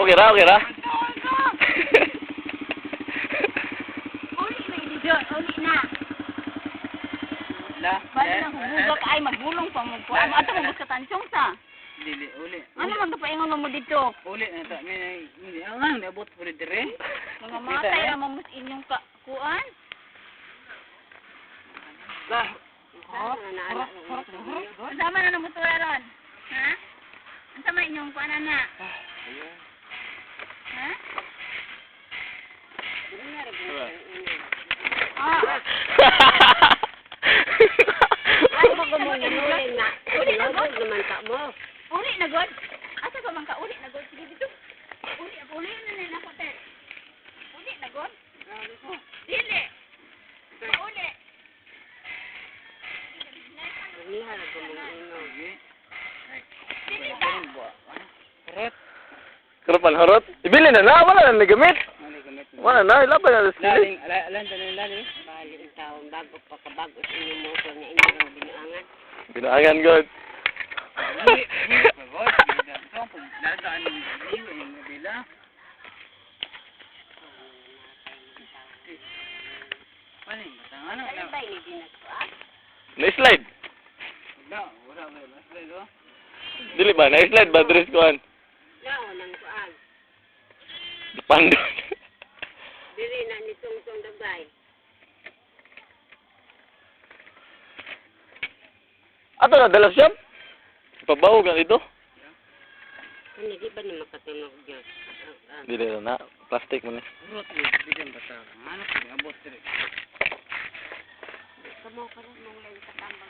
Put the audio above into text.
Okay ra, okay ra. Uli na dito, uli na. La. Bali na hubugak ay magbulong pa mo po. Ano ato mo ka tansyong sa? Dili, uli. Ano man kapaingon mo dito? Uli na ta. May hindi ang ang niabot po dire. Mga matay ra mo inyong ka kuan. La. Unsa man na mo ron? Ha? Unsa man inyong kuan na? Ha? Ah. Ay, bago mo nanuli na. Uli na god. Naman ka mo. Uli na god. Asa ka man ka uli na god? Sige dito. Uli, uli na na nako te. Uli na god. Dili. Uli. Niha ra ko mong ino. Dili ba? Rot. Karapan harot. Ibili na na, wala na nagamit. Mali gamit. Wala na, ilaban na sa sili. Laling, alan tanin laling. Bali ang taon bago pa kabago sa inyong motor nga inyo ang binuangan. Binaangan god. Dili, dili pa god. So, pag lagaan liw ang bila. Paning batang ano? Ano ba ini dinagkuan? Na-slide. Wala, wala ba basta do. Dili ba, na-slide ba dress kuan? Lao nang kuan. Pando. Dili na ni tungtong dagay. Ato na dala siya. Pabaw ka dito. Kani di ba ni makatunog Diyos? Ah, Dili na na, plastic man ni. Rot ni bigan batang. Ano pag abot dire. Kamo ka rin mong lang katambak.